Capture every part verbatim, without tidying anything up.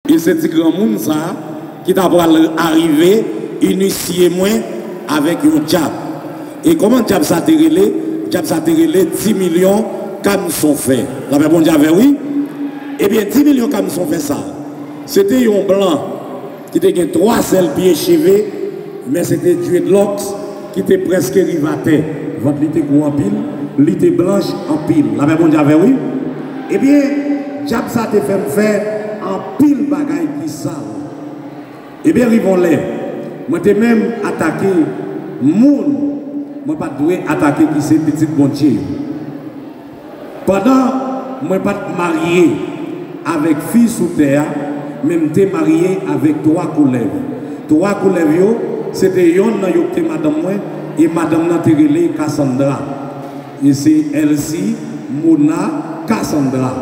E se ti granmoun sa a ki ta pral arive inisye mwen avèk yon djab. E kòman djab sa te rele? Djab sa te rele dis milyon kamsonfè. Lapè Bondye avè w, wi. Ebyen, dis milyon kamsonfè sa a, se te yon blan ki te gen twa sèl pye cheve, men se te dreadlocks ki te prèske rive atè. Vant li te gwo anpil, li te blanch anpil. Lapè Bondye avè w, wi. Ebyen, djab sa te fè m fè anpil bagay ki sal. Ebyen, rive yon lè, mwen te menm atake moun mwen pa t dwe atake, ki se pitit Bondye yo. Pandan mwen pa t marye avèk fi sou tè a, men m te marye avèk twa koulèv. Twa koulèv yo, se te yonn nan yo ki te madanm mwen, e madanm nan te rele Cassandra. E se Elsie, Mona, Cassandra.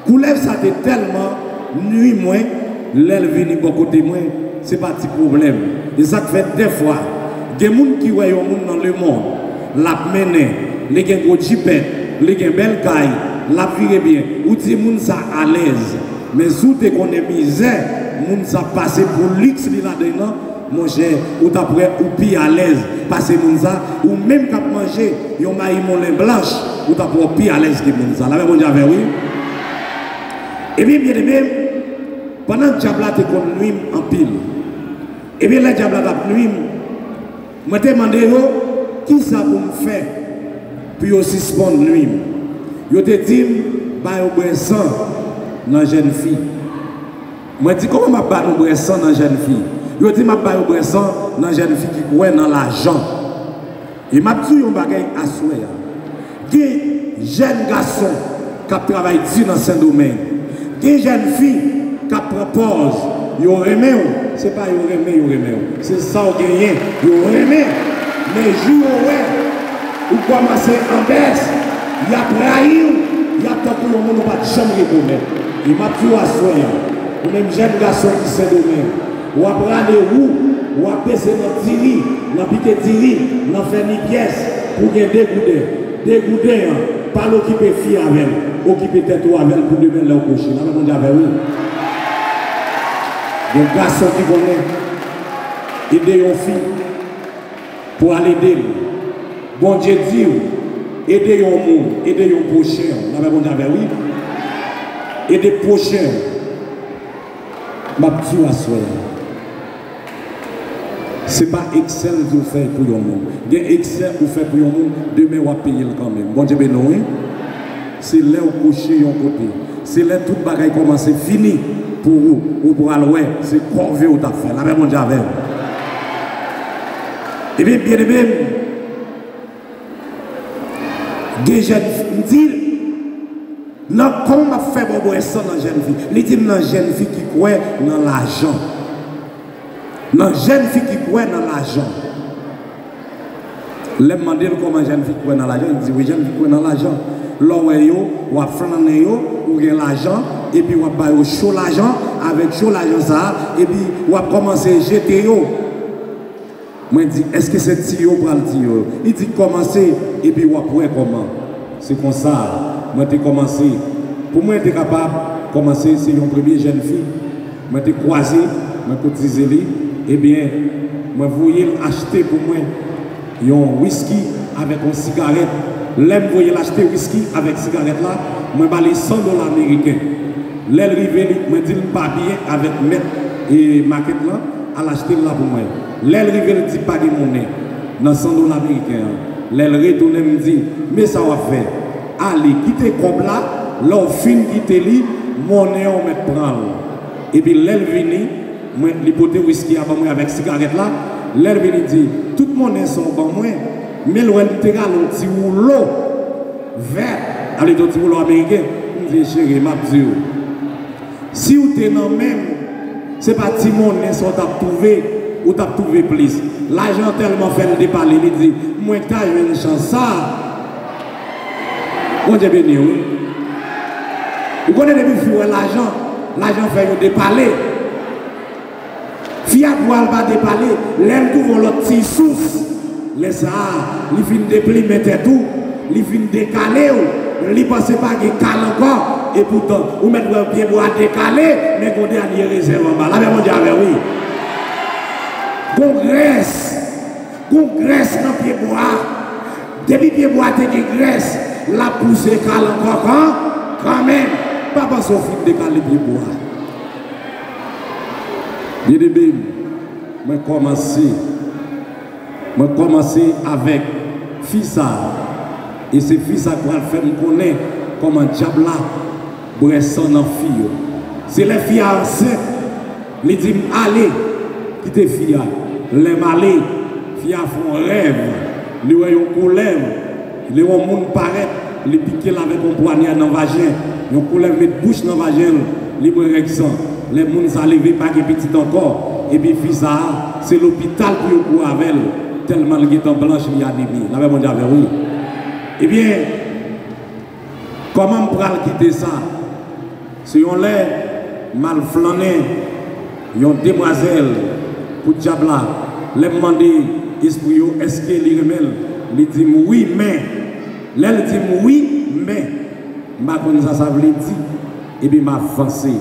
Koulèv sa te tèlman nui mwen, lè l vini bò kote mwen, se pa ti pwoblèm. E sa k fè dèfwa, gen moun ki wè yon moun nan lemonn, l ap mennen, li gen gwo jipèt, li gen bèl kay, l ap vire byen, ou di moun sa alèz. Men si w te konnen mizè moun sa pase pou liks li ladan l lan, monchè, ou t ap wè ou pi alèz pase moun sa, ou menm k ap manje yon mayi moulen blanch, ou t ap wè w pi alèz ke moun sa. Lapè Bondye avè w, wi. Ebyen, byeneme m, pandan dyab la te konn nui m anpil, ebyen, lè dyab la t ap nui m, mwen te mande yo kisa pou m fè pou yo sispann nui m. Yo te di m, ba yo bwè san nan jèn fi. Mwen di, kòman m ap ba nou bwè san nan jèn fi? Yo di m ap ba yo bwè san nan jèn fi ki kwè nan lajan. E m ap di w yon bagay aswè a. Gen jèn gason k ap travay di nan Sendomeng. Gen jèn fi k ap pran pòz. Yo renmen w. Se pa yo renmen, yo renmen w. Se sa w genyen, yo renmen. Men jou yo wè ou kòmanse an bès, y ap rayi w, y ap tankou yon moun ou pa t janm rekonèt. E m ap di w aswè a, ou menm jèn gason ki Sendomeng, w ap rale wou, w ap peze nan diri, nan pike diri, nan fè ni pyès pou gen de gouden. De gouden an, pa al okipe fi avè l, okipe tèt ou avè l pou demen lè w kouche. Lapè Bondye avè w, wi. Gen gason ki konnen ede yon fi pou al ede l. Bondye di w, ede yon moun, ede yon pwochen w. Lapè Bondye avè w, wi. Ede pwochen w. M ap di w aswè a. Se pa eksè l di w fè pou yon moun. Gen eksè ou fè pou yon moun, demen w ap peye l kanmenm. Bondye beni w, wi. Se lè w kouche yon kote. Se lè tout bagay kòmanse fini pou ou, ou pral wè se kòve w t ap fè. Lapè Bondye avè w. Ebyen, byeneme m, gen jèn fi, m di l, nan, kòman m ap fè ba w bwè san nan jèn fi? Li di m nan jèn fi ki kwè nan lajan. Nan jèn fi ki kwè nan lajan. Lè m mande l kòman jèn fi kwè nan lajan, li di wi, jèn fi kwè nan lajan. Lè w wè yo, w ap flannen yo, ou gen lajan, epi w ap ba yo cho lajan, avèk cho lajan sa a, epi w ap kòmanse jete yo. Mwen di, èske se tiyo pral tiyo? Li di, kòmanse, epi w ap wè kòman. Se konsa, mwen te kòmanse. Pou mwen te kapab kòmanse, se yon premye jèn fi mwen te kwaze, mwen kotize li, ebyen, mwen voye l achte pou mwen yon wiski avèk yon sigarèt. Lè m voye l achte wiski avèk sigarèt la, mwen ba li san dola ameriken. Lè l rive, li, mwen di l m pa byen avèk mèt e makèt lan, al achte l la pou mwen. Lè l rive, l di pa gen monnen nan san dola ameriken an. Lè l retounen, m di, men sa w ap fè. Ale, kite kòb la, lè w fin kite li, monnen an w mèt pran l. Epi lè l vini, mwen, li pote wiski a ban mwen avèk sigarèt la. Lè l vini, di, tout monnen sa w ban mwen, men l wè m te rale yon ti woulo vè, ale di yon ti woulo ameriken. M di, cheri, m ap di w, si w te nan men m, se pa ti monnen sa w t ap twouve, ou t ap twouve plis. Lajan an tèlman fè l depale, li di, mwen ta jwenn chans sa a. Bondye beni w, wi. Ou konnen depi fi wè lajan, lajan fè yo depale. Fi a pral pa depale, lè l twouve yon lòt ti sous, lè sa a, li fin deplimen tèt ou, li fin dekale w, li panse pa gen kal ankò. Epoutan, ou mèt wè pye bwa a dekale, men gen yon dènye rezèv anba. Lapè Bondye avè w, wi. Gon grès, gon grès nan pye bwa a. Depi pye bwa a te gen grès, l ap pouse kal ankò kan, kanmenm. Pa panse w fin dekale pye bwa a. Byeneme m, mwen kòmanse. Mwen kòmanse avèk fi sa a. E se fi sa a k pral fè m konnen kòman dyab la bwè san nan fi yo. Se lè fi a ansent, li di m, "Ale, kite fi a." Lè m ale, fi a fè yon rèv. Li wè yon koulèv, li wè yon moun parèt, li pike l avèk yon pwanya nan vajen. Yon koulèv met bouch nan vajen l, li bwè règ san. Lè moun sa leve, pa gen pitit ankò. Epi fi sa a, se lopital pou yo kouri avè l, tèlman l gentan blanch, li anemi. Lapè Bondye avè w, wi. Ebyen, kòman m pral kite sa? Se yon lè m al flannen yon demwazèl pou dyab la. Lè m mande espri yo èske li renmen l, li di m wi, men. Lè l di m wi, men, m pa konn sa sa vle di. Epi m avanse.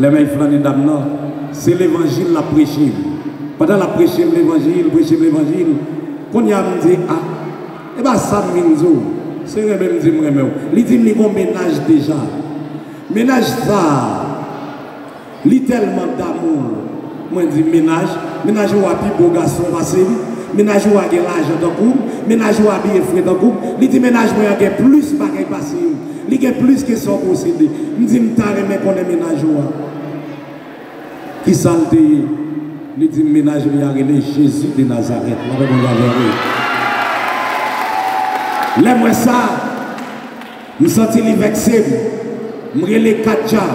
Lè m al flannen dam nan, se levanjil l ap preche m. Pandan l ap preche m levanjil, preche m levanjil, kounye a m di, a, e pa sa m vin di w. Se renmen m di m renmen w. Li di m li gon mennaj deja. Mennaj sa a, li tèlman damou l. Mwen di, mennaj, mennaj ou a pi bo gason pase li. Mennaj ou a gen lajan tankou m. Mennaj ou a abiye fre tankou m. Li di, mennaj mwen an gen plis bagay pase yo. Li gen plis ke sa w posede. M di, m ta renmen konnen mennaj ou a. Kisa l te ye? Li di m mennaj li a rele Jezi de Nazarèt. Lapè Bondye avè w. Lè m wè sa, m santi li vèkse m. M rele kat dyab.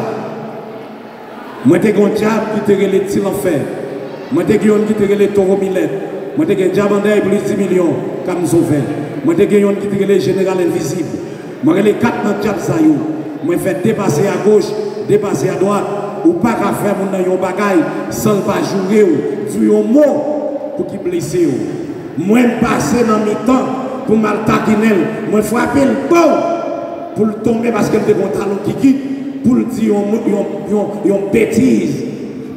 Mwen te gen yon dyab ki te rele Ti Lanfè. Mwen te gen youn ki te rele Towo Milèt. Mwen te gen dyab andèy plis di milyon, Kam Sovè. Mwen te gen youn ki te rele Jeneral Envizib. Mwen rele kat nan dyab sa yo. Mwen fè de pase agoch, de pase adwat. Ou pa ka fè moun nan yon bagay san l pa joure w, di w yon mo pou ki blese w. Mwen pase nan mitan pou m al takinen l. Mwen frape l, bow! Pou l tonbe paske m te gen yon talon kikit. Pou l di yon, yon, yon, yon betiz.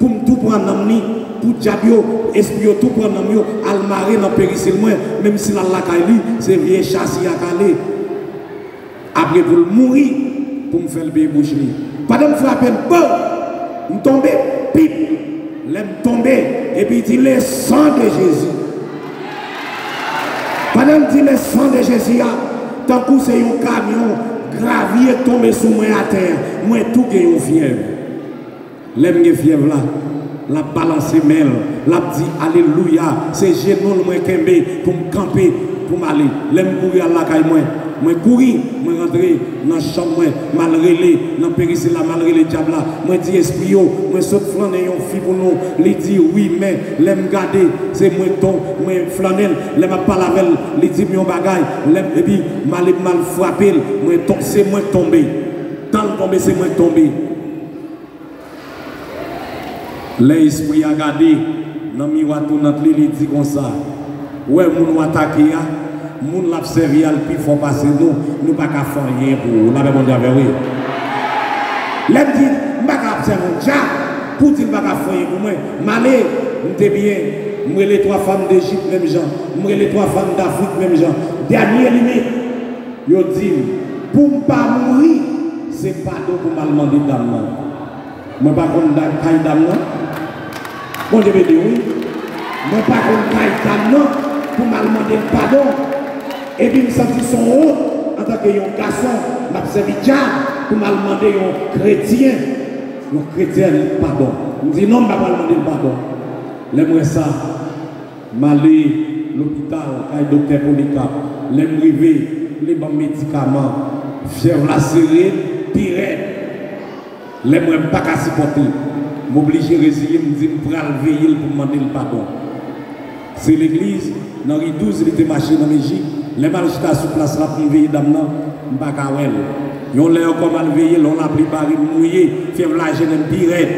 Pou m tou pran nanm li, pou dyab yo, espri yo tou pran nanm yo, al mare nan perisil mwen, menm si l al lakay li, se vye chasi a k ale. Apre pou l mouri, pou m fè l peye bouch li. Pandan m frape l, bow! M tonbe, pip! Lè m tonbe, epi di, le sang de Jésus. Pandan m di le sang de Jésus a, tankou se yon kamyon gravye k tonbe sou mwen atè a, mwen tou gen yon fyèv. Lè m gen fyèv la, l ap balanse men l, l ap di, alelouya, se jenou l mwen kenbe pou m kanpe, pou m ale. Lè m kouri al lakay mwen, mwen kouri, mwen rantre nan chanm mwen, m al rele nan perisil la, m al rele dyab la, mwen di espri yo, mwen sot flannen yon fi pou nou, li di wi, men lè m gade, se mwen k ton, mwen flannen l, lè m ap pale avè l, li di m yon bagay, lè m, epi m ale m al frape l, mwen ton, se mwen k tonbe. Tan l tonbe, se mwen k tonbe. Lè espri a gade nan miwa tounant li, li di konsa, ou wè moun w atake a, moun l ap sèvi a l pi fò pase nou, nou pa ka fè anyen pou ou. Lapè Bondye avè w, wi. Lè m di, m pa ka ap sèvi yon dyab pou di l pa ka fè anyen pou mwen. M ale, m te byen, m rele twa fanm Dejip menm jan, m rele twa fanm Dafrik menm jan. Dènye limit, yo di m, pou m pa mouri, se padon pou m al mande dam nan. Mwen pa konn da-, kay dam nan. Bondye beni w, wi. Mwen pa konn kay dam nan pou m al mande l padon. Epi m santi s on wont antanke yon gason, m ap sèvi dyab pou m al mande yon kretyen, yon kretyèn padon. M di non, m pa pral mande l padon. Lè m wè sa, m ale lopital, kay doktè Polikap. Lè m rive, li ban m medikaman. Fyèv la sere, pi rèd. Lè m wè m pa ka sipòte, m oblije reziye m, m di m pral veye l pou m mande l padon. Se legliz, nan ri douz, li te mache nan meji. Lè m al chita sou plas la pou m veye dam nan, m pa ka wè l. Yon lè ankò, m al veye l, yon lapli bare m mouye, fyèv la jennen m pi rèd.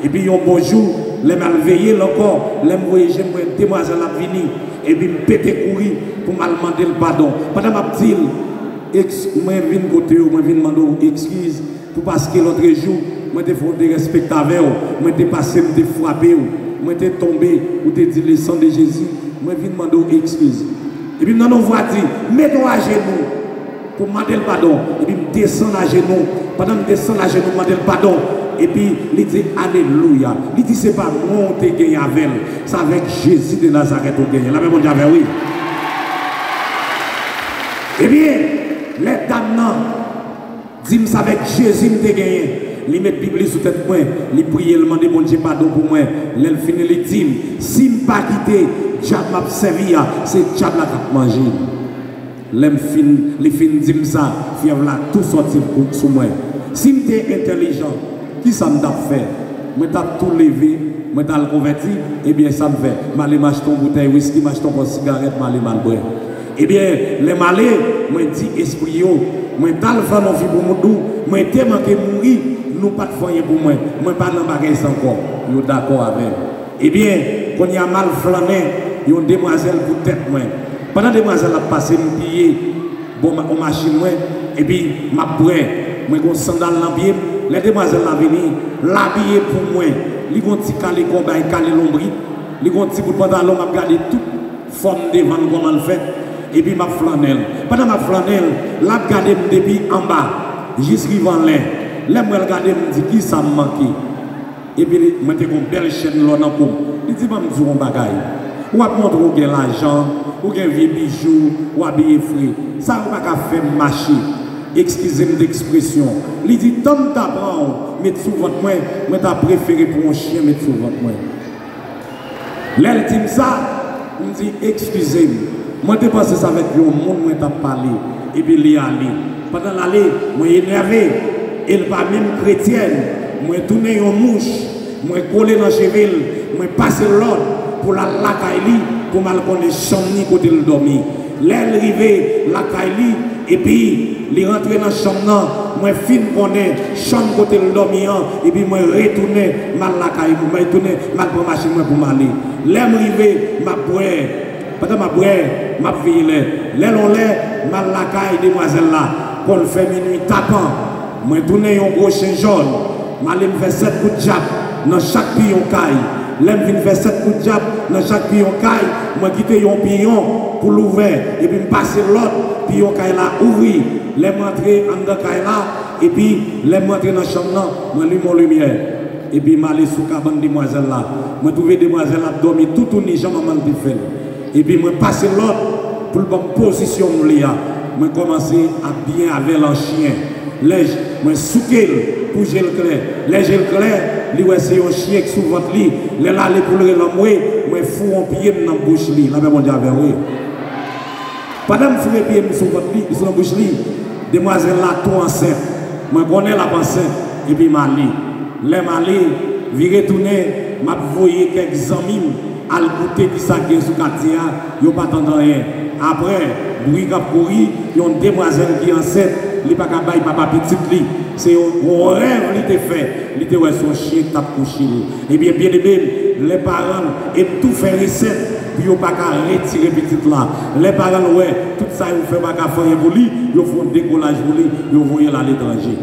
Epi yon bon jou, lè m al veye l ankò, lè m voye je m, m wè demwazèl ap vini, epi m pete kouri pou m al mande l padon. Pandan m ap di l, eks-, mwen vin kote w, mwen vin mande w ekskiz, Pou paske lòtrejou, mwen te fè w derespekte avè w, mwen te pase, m te frape w, mwen te tonbe, ou te di le sang de Jésus, mwen vin mande w ekskiz. Epi m tande yon vwa di, mete w ajenou pou m mande l padon. Epi m desann ajenou. Pandan m desann ajenou, m mande l padon. Epi li di, alelouya. Li di, se pa mwen w te genyen avè l. Se avèk Jezi de Nazarèt ou genyen. Lapè Bondye avè w, wi. Ebyen, lè dam nan di m se avèk Jezi m te genyen. Li met Bib li sou tèt mwen, li priye, l mande Bondye padon pou mwen. Lè l fini, li di m, si m pa kite dyab m ap sèvi a, se dyab la k ap manje m. Lè m fin, li fin di m sa, fyèv la tou sòti sou mwen. Si m te entèlijan, ki sa m t ap fè? Mwen t ap tou leve, mwen t al konvèti, ebyen sa m fè? M ale m achte yon boutèy wiski, m achte yon pòt sigarèt, m ale m al bwè. Ebyen, lè m ale, mwen di espri yo, mwen t al fann yon fi pou voudou, mwen te manke mouri, nou pa t fè anyen pou mwen, mwen pa nan bagay sa ankò. Yo dakò avè m. Ebyen, kounye a m al flannen yon demwazèl pou tèt mwen. Pandan demwazèl la ap pase, m piye bò ma- yon machin mwen, epi m ap bwè. Mwen gen yon sandal nan pye m. Lè demwazèl la vini, l abiye pou mwen. Li gen yon ti kale kò bay, kale lonbrit. Li gen yon ti bout pantalon, m ap gade tout fòm devan l kòman l fèt. Epi m ap flannen l. Pandan m ap flannen l, l ap gade m depi anba jis rive anlè. Lè m wè l gade m, m di, kisa m manke? Epi li, mwen te gen yon bèl chèn lò nan kou m. Li di, ban m di w yon bagay. W ap montre w gen lajan, ou gen vye bijou, w abiye fre. Sa yo pa ka fè m mache. Eskize m de ekspresyon. Li di, tan m ta pran w, met sou vant mwen, mwen ta prefere pou yon chen met sou vant mwen. Lè l di m sa, m di, eskize m. Mwen te panse se avèk yon moun mwen t ap pale, epi li ale. Pandan l ale, mwen enève, e l pa menm kretyèn. Mwen tounen yon mouch, mwen kole nan cheve l, mwen pase l lòd pou l al lakay li, pou m al konnen chanm li kote l dòmi. Lè l rive lakay li, epi li rantre nan chanm nan, mwen fin konnen chanm kote l dòmi an, epi mwen retounen, m al lakay, mwen retounen, m al pran machin mwen pou m ale. Lè m rive, m ap bwè. Pandan m ap bwè, m ap veye lè. Lè l on lè, m al lakay demwazèl la, konn fè minui tapan. Mwen tounen yon gwo chen jòn. M ale m fè sèt kout djab nan chak piyon kay. Lè m fin fè sèt kout djab nan chak piyon kay, mwen kite yon piyon pou l ouvè, epi m pase lòt, piyon kay la ouvri. Lè m antre anndan kay la, epi lè m antre nan chanm nan, mwen limen yon limyè. Epi m ale sou kabann demwazèl la. Mwen twouve demwazèl la ap dòmi toutouni jan manman l te fè l. Epi mwen pase lòd pou l ban m pozisyon m vle a. Mwen kòmanse ap byen avè l an chyen. Lè j- mwen souke l pou je l klè. Lè je l klè, li wè se yon chyen k sou vant li. Lè l ale pou l rele anmwe, mwen foure yon pye m nan bouch li. Lapè Bondye avè w, wi. Pandan m foure pye m sou vant li, sou nan bouch li, demwazèl la tou ansent. Mwen konnen l ap ansent, epi m ale. Lè m ale, vire tounen, m ap voye kèk zanmi m al koute kisa k gen sou katye a, yo pa tande anyen. Apre, bri k ap kouri, yon demwazèl ki ansent, li pa ka bay papa pitit li. Se yon, yon rèv li te fè, li te wè se yon chyen k t ap kouche l. Ebyen, byeneme m, lè paran l, e m tou fè resèt pou yo pa ka retire pitit la. Lè paran l wè tout sa yo fè pa ka fè anyen pou li, yo fè yon dekolaj pou li, yo voye l aletranje.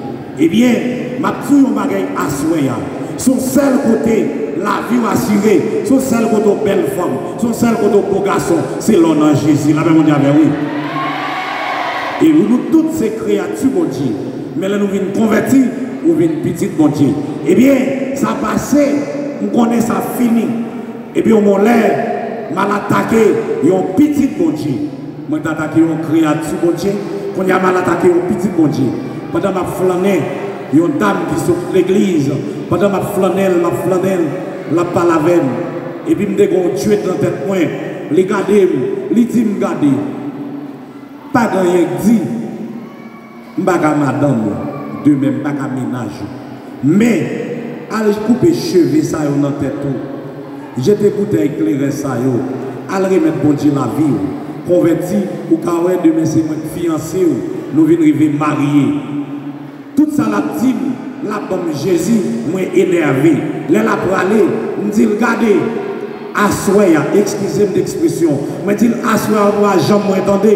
Ebyen, m ap di w yon bagay aswè a. Se yon sèl kote lavi w asire, se yon sèl kote w bèl fanm, se yon sèl kote w bo gason, se lè w nan Jezi. Lapè Bondye avè w, wi. E nou tout se kreyati Bondye. Men lè nou vin konvèti, ou vin pitit Bondye. Ebyen, sa pase, m konnen sa fini. Epi yon bon lè, m al atake yon pitit Bondye. Mwen t atake yon kreyati Bondye, kounye a m al atake yon pitit Bondye. Pandan m ap flannen, yon dam ki sot legliz, pandan m ap flannen l, m ap flannen l, l ap pale avè m. Epi m te gen yon djwèt nan tèt mwen, li gade m, li di m, gade, pa gen anyen k di. M pa ka madanm ou, de menm m pa ka mennaj ou. Men, al koupe cheve sa yo nan tèt ou. Jete boutèy kleren sa yo. Al remèt Bondye lavi w. Konvèti, ou ka wè demen se mwen k fiyanse w. Nou vin rive marye. Tout sa l ap di m, l ap ban m Jezi, mwen enève. Lè l ap prale, m di l, gade, aswè a, eskize m de ekspresyon, mwen di l, aswè a ou pa janm wè tande.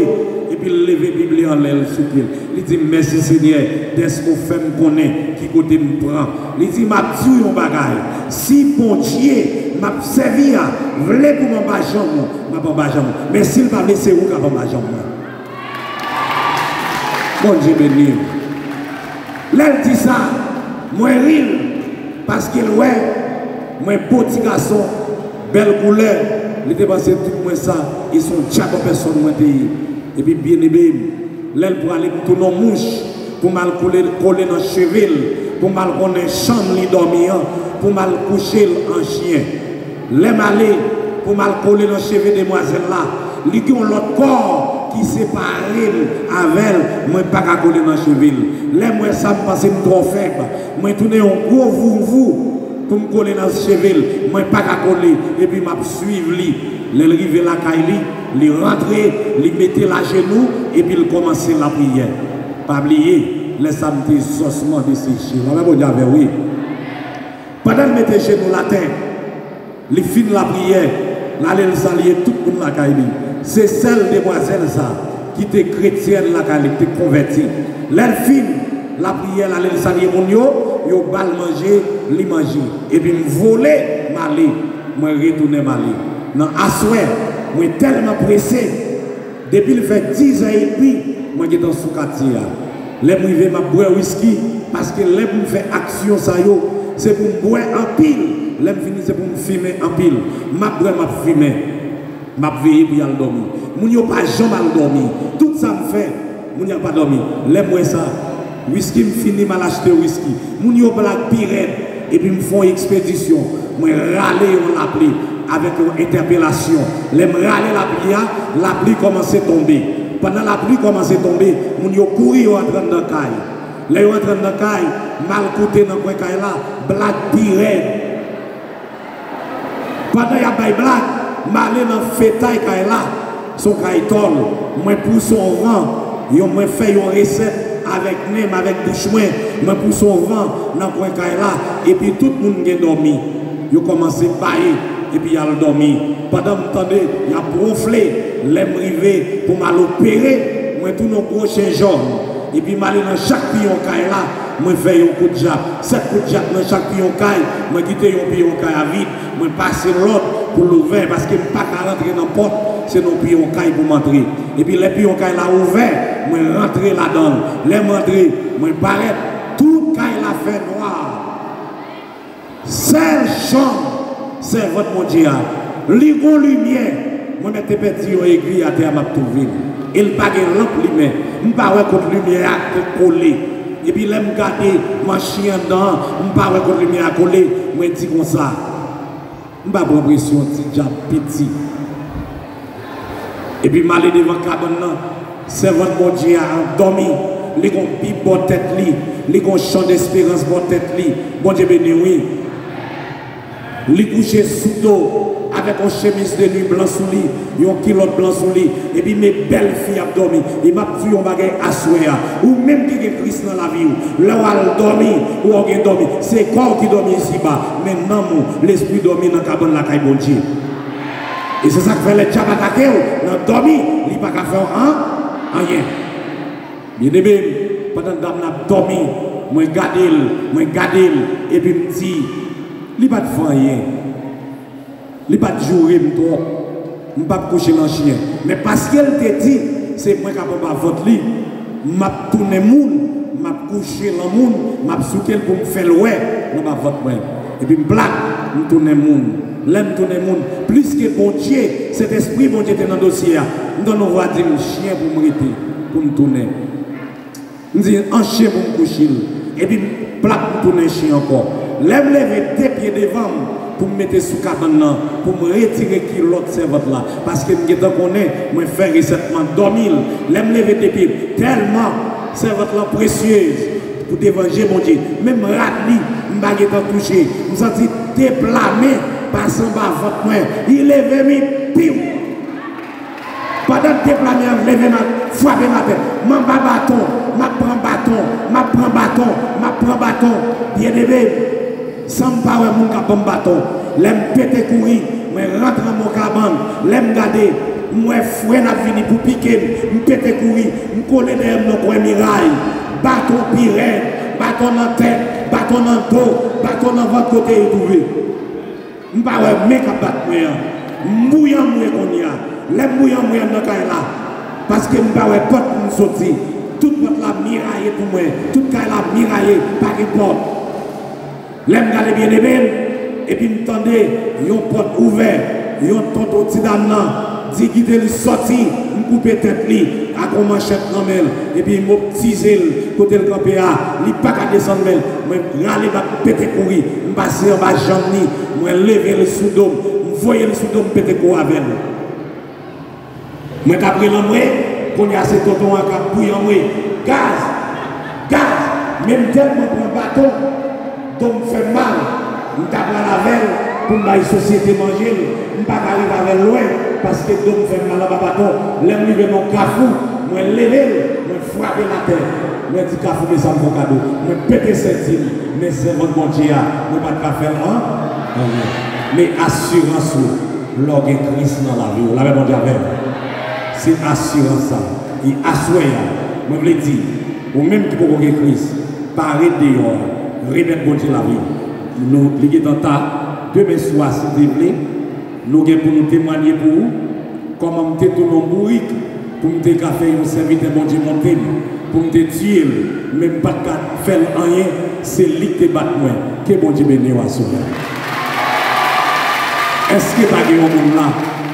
Epi Epi l leve Bib li anlè, l souke l. Li di m, "Mèsi, Senyè, dèske w fè m konnen ki kote m pran." Li di, "M ap di w yon bagay. Si Bondye m ap sèvi a vle pou m anba janm ou, m ap anba janm ou. Men si l pa vle, se ou k ap anba janm mwen." Bondye beni w. Lè l di sa, mwen ri l, paske l wè mwen bo ti gason, bèl koulè, li te panse tout mwen sa, e se yon dyab an pèsòn mwen te ye. Epi byeneme m, lè l prale, m tounen yon mouch pou m al kole, kole nan cheve l, pou m al konnen chanm li dòmi an, pou m al kouche l an chyen. Lè m ale pou m al kole nan cheve demwazèl la, li gen yon lòt kò ki separe l avè l, mwen pa ka kole nan cheve l. Lè m wè sa, m panse m twò fèb. Mwen tounen yon gwo vouvou pou m kole nan cheve l. Mwen pa ka kole, epi m ap swiv li. Lè l rive lakay li, li rantre, li mete l ajenou, epi l kòmanse lapriyè. Pa bliye, lè sa m te zòs mande se je. Lanmè Bondye avè w, wi. Pandan l mete jenou l atè, li fin lapriyè, l ale l salye tout moun lakay li. Se sèl demwazèl sa ki te kretyèn lakay li, ki te konvèti. Lè l fin lapriyè, l ale l salye moun yo, yo ba l manje, li manje. Epi m vole, m ale, mwen retounen m ale. Nan aswè, mwen tèlman prese, depi l fè dizè edmi, mwen gentan sou katye a. Lè m rive, m ap bwè wiski, paske lè pou m fè aksyon sa yo, se pou m bwè anpil. Lè m fini, se pou m fimen anpil. M ap bwè, m ap fimen. M ap veye pou y al dòmi. Moun yo pa janm al dòmi. Tout sa m fè, moun yo pa dòmi. Lè m wè sa, wiski m fini, m al achte wiski. Moun yo blag pi rèd, epi m fè yon ekspedisyon. Mwen rale yon lapli avèk yon entèpelasyon. Lè m rale lapli a, lapli kòmanse tonbe. Pandan lapli kòmanse tonbe, moun yo kouri, yo antre anndan kay. Lè yo antre anndan kay, m al koute nan kwen kay la, blag pi rèd. Pandan y ap bay blag, m ale nan fetay kay la. Se yon kay tòl. Mwen pouse yon van. Yon, mwen fè yon resèt avèk nen m, avèk bouch mwen. Mwen pouse yon van nan kwen kay la. Epi tout moun gen dòmi. Yo kòmanse baye. Epi y al dòmi. Pandan m tande, y ap wonfle. Lè m rive pou m al opere, mwen tounen yon gwo chen jòn. Epi m ale nan chak piyon kay la, mwen fè yon kout jab. Sèt kout jab nan chak piyon kay, mwen kite yon piyon kay a vid, mwen pase lòt pou l ouvè, paske m pa ka rantre nan pòt, se nan piyon kay pou m antre. Epi lè piyon kay la ouvè, mwen rantre ladan l. Lè m antre, mwen parèt, tout kay la fè nwa. Sèl chanm sèvant Bondye a, li gon limyè. Mwen mèt te pèdi yon egri atè a, m ap twouve l. E l pa gen lanp limen. M pa wè kot limyè a te kole. Epi lè m gade machin anndan an, m pa wè kot limyè a kole. Mwen di konsa, m pa pran presyon, ti djab piti. Epi m ale devan kabann nan, sèvant Bondye a ap dòmi. Li gon bib bò tèt li, li gon chan desperans bò tèt li. Bondye beni w, wi. Li kouche sou do, avèk yon chemiz de nwi blan sou li, yon kilòt blan sou li, epi men bèl fi ap dòmi. E m ap di w yon bagay aswè a, ou menm ki gen Kris nan lavi w, lè w al dòmi, ou wè w gen dòmi, se kò w ki dòmi isiba, men nanm ou, lespri dòmi nan kabann lakay Bondye. E se sa k fè lè dyab atake w nan dòmi, li pa ka fè w an, anyen. Byeneme m, pandan dam nan ap dòmi, mwen gade l, mwen gade l, epi m di, li pa t fè anyen. Li pa t joure m twòp. M p ap kouche nan chyen. Men paske l te di, se mwen k ap anba vant li, m ap tounen moun, m ap kouche lan moun, m ap souke l pou m fè l wè l anba vant mwen. Epi m plak, m tounen moun. Lè m tounen moun, pliske Bondye, Sentespri Bondye te nan dosye a, m tande yon vwa di m, chyen pou m rete, pou m tounen. M di, an chyen pou m kouche l. Epi m plak, m tounen chyen ankò. Lè m leve de pye devan m pou m mete sou kabann nan, pou m retire kilòt sèvant la, paske m gentan konnen mwen fè resèt, m andòmi l. Lè m leve de pye, tèlman sèvant lan presyez pou devan je Bondye, menm rad li, m pa gentan touche. M santi de pla men pase anba vant mwen, li leve m, piw! Pandan de pla men an leve m, frape m atè. M anba baton, m ap pran baton, m ap pran baton, m ap pran baton. Byeneme m, san m pa wè moun k ap ban m baton. Lè m pete kouri, mwen rantre anba yon kabann. Lè m gade, M wè frè n ap vini pou pike m, m pete kouri, m kole dèyè m nan kwen miray. Baton pi rèd, baton nan tèt, baton nan do, baton nan vant kote yo twouve. M pa wè men k ap bat mwen an. M bouyi anmwe kounye a. Lè m bouyi anmwe anndan kay la, paske m pa wè pòt pou m soti. Tout pòt la miraye pou mwen. Tout kay la miraye, pa gen pòt. Lè m gade byeneme m, epi m tande yon pòt ouvè, yon tonton ti dam nan di kite li sòti, m koupe tèt li ak yon manchèt nan men l, epi m optize l kote l kanpe a, li pa ka desann men l. Mwen rale bak, m pete kouri, m pase anba janm li, mwen leve l sou do m, m voye l sou do m, m pete kouri avè l. Mwen t ap rele anmwe, kounye a se tonton an k ap bouyi anmwe. Gaz! Gaz! Men m tèlman pran baton, do m fè m mal. M ta pral avè l pou m bay sosyete manje l. M pa ka rive avè l lwen, paske do m fè m mal anba baton. Lè m rive nan yon kafou, mwen leve l, mwen frape l atè. Mwen di kafou, men sa m fè w kado. Mwen pete senti m, men sèvant Bondye a, mwen pa t ka fè l an, anyen. Men asirans ou, lè w gen Kris nan lavi w. Lapè Bondye avè w. Se asirans sa. E aswè a, mwen vle di, ou menm ki poko gen Kris, pa ret deyò a, remèt Bondye lavi w. Nou, li gentan ta, demen swa, si Dye vle, nou gen pou nou temwanye pou ou, kòman m te tounen yon bourik pou m te ka fè yon sèvitè Bondye monte m, pou m te tiye l, men m pa t ka fè l anyen, se li k te bat mwen. Ke Bondye beni w aswè a. Èske pa gen yon moun la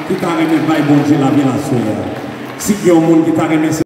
ki ta renmen bay Bondye lavi l aswè a? Si gen yon moun ki ta renmen